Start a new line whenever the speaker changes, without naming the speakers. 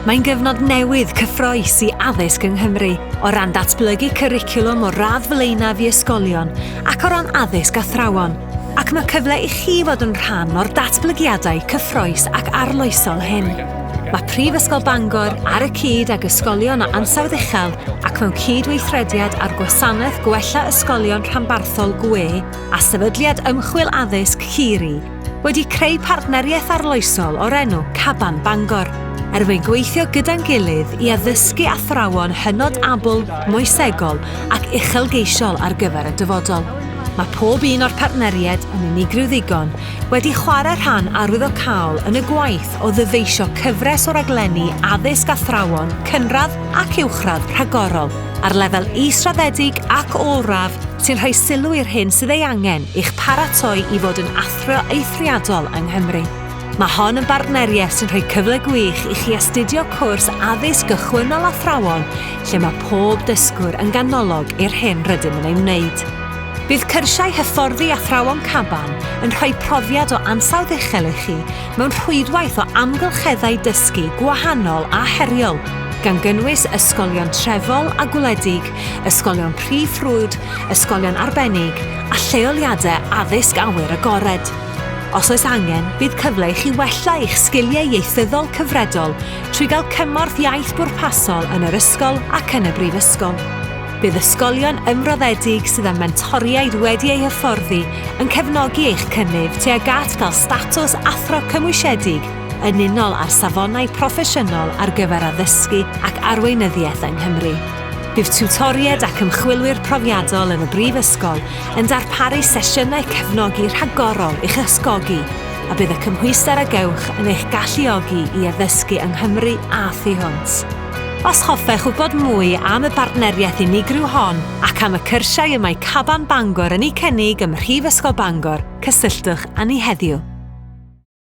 Mae'n gyfnod newydd cyffrous i addysg yng Nghymru, o ran datblygu cwricwlwm o'r radd flaenaf i ysgolion ac o ran addysg athrawon, ac mae cyfle i chi fod yn rhan o'r datblygiadau cyffrous ac arloesol hyn. Mae Prifysgol Bangor, ar y cyd ag ysgolion o ansawdd uchel ac mewn cydweithrediad â'r Gwasanaeth Gwella Ysgolion Rhanbarthol GWE a Sefydliad Ymchwil Addysg CIRI, wedi creu partneriaeth arloesol o'r enw Caban Bangor, er mwyn gweithio gyda'n gilydd i addysgu athrawon hynod abl, moesegol ac uchelgeisiol ar gyfer y dyfodol. Mae pob un o'r partneriaid, yn unigryw ddigon, wedi chwarae rhan arwyddocaol yn y gwaith o ddyfeisio cyfres o raglenni addysg athrawon cynradd ac uwchradd rhagorol ar lefel israddedig ac ôl-radd sy'n rhoi sylw i'r hyn sydd ei angen i'ch paratoi i fod yn athro eithriadol yng Nghymru. Mae hon yn bartneriaeth sy'n rhoi cyfle gwych i chi astudio cwrs addysg gychwynnol athrawon lle mae pob dysgwr yn ganolog i'r hyn rydym yn ei wneud. Bydd cyrsiau hyfforddi athrawon Caban yn rhoi profiad o ansawdd uchel i chi mewn rhwydwaith o amgylcheddau dysgu gwahanol a heriol, gan gynnwys ysgolion trefol a gwledig, ysgolion prif ffrwd, ysgolion arbennig a lleoliadau addysg awyr agored. Os oes angen, bydd cyfle i chi wella eich sgiliau ieithyddol cyfredol trwy gael cymorth iaith bwrpasol yn yr ysgol ac yn y brifysgol. Bydd ysgolion ymroddedig sydd â mentoriaid wedi eu hyfforddi yn cefnogi eich cynnydd tuag at gael statws athro cymwysiedig yn unol â'r safonau proffesiynol ar gyfer addysgu ac arweinyddiaeth yng Nghymru. Bydd tiwtoriaid ac ymchwilwyr profiadol yn y Brifysgol yn darparu sesiynau cefnogi rhagorol i'ch ysgogi a bydd y cymhwyster a gewch yn eich galluogi i addysgu yng Nghymru a thu hwnt. Os hoffech wybod mwy am y bartneriaeth unigryw hon ac am y cyrsiau y mae Caban Bangor yn eu cynnig ym Mhrifysgol Bangor, cysylltwch â ni heddiw.